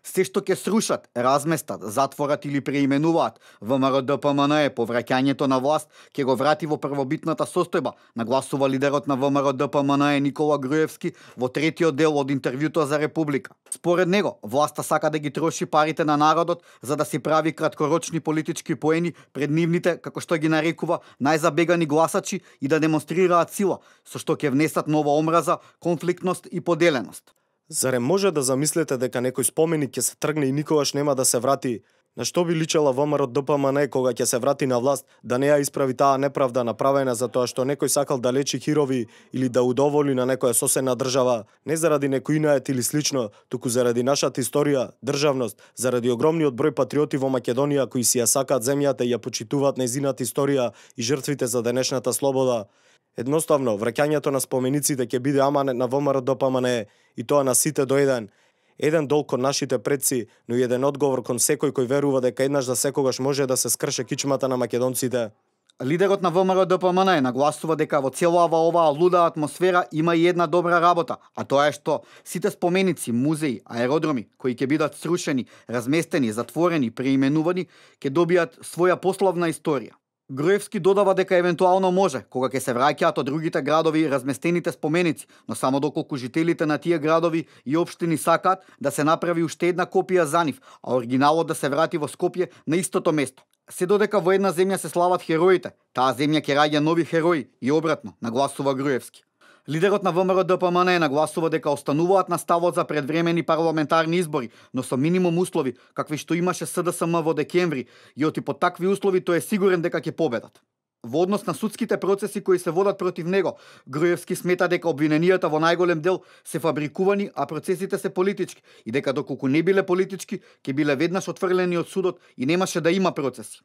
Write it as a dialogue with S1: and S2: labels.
S1: Се што ќе срушат, разместат, затворат или преименуваат ВМРО ДПМНЕ по враќањето на власт ќе го врати во првобитната состојба, нагласува лидерот на ВМРО ДПМНЕ Никола Груевски во третиот дел од интервјуто за Република. Според него, власта сака да ги троши парите на народот за да си прави краткорочни политички поени пред нивните, како што ги нарекува, најзабегани гласачи и да демонстрираат сила, со што ќе внесат нова омраза, конфликтност и поделеност.
S2: Заре може да замислите дека некој споменик ќе се тргне и никогаш нема да се врати? На што би личела ВМРО ДПМНЕ кога ќе се врати на власт, да не ја исправи таа неправда направена за тоа што некој сакал да лечи хирови или да удоволи на некоја соседна држава, не заради некој инает или слично, туку заради нашата историја, државност, заради огромниот број патриоти во Македонија кои си ја сакаат земјата и ја почитуваат нејзината историја и жртвите за денешната слобода. Едноставно, враќањето на спомениците ќе биде аманет на ВМРО ДПМНЕ и тоа на сите до еден. Еден долг кон нашите предци, но и еден одговор кон секој кој верува дека еднаш за секогаш може да се скрше кичмата на македонците.
S1: Лидерот на ВМРО ДПМНЕ нагласува дека во целава оваа луда атмосфера има и една добра работа, а тоа е што сите споменици, музеи, аеродроми кои ќе бидат срушени, разместени, затворени, преименувани, ќе добијат своја пославна историја. Груевски додава дека евентуално може, кога ќе се враќаат од другите градови разместените споменици, но само доколку жителите на тие градови и општини сакаат да се направи уште една копија за нив, а оригиналот да се врати во Скопје на истото место. Се додека во една земја се слават хероите, таа земја ќе раѓа нови херои и обратно, нагласува Груевски. Лидерот на ВМРО ДПМНЕ нагласува дека остануваат на ставот за предвремени парламентарни избори, но со минимум услови, какви што имаше СДСМ во декември, и оти по такви услови тој е сигурен дека ќе победат. Во однос на судските процеси кои се водат против него, Груевски смета дека обвиненијата во најголем дел се фабрикувани, а процесите се политички и дека доколку не биле политички, ќе биле веднаш отфрлени од судот и немаше да има процеси.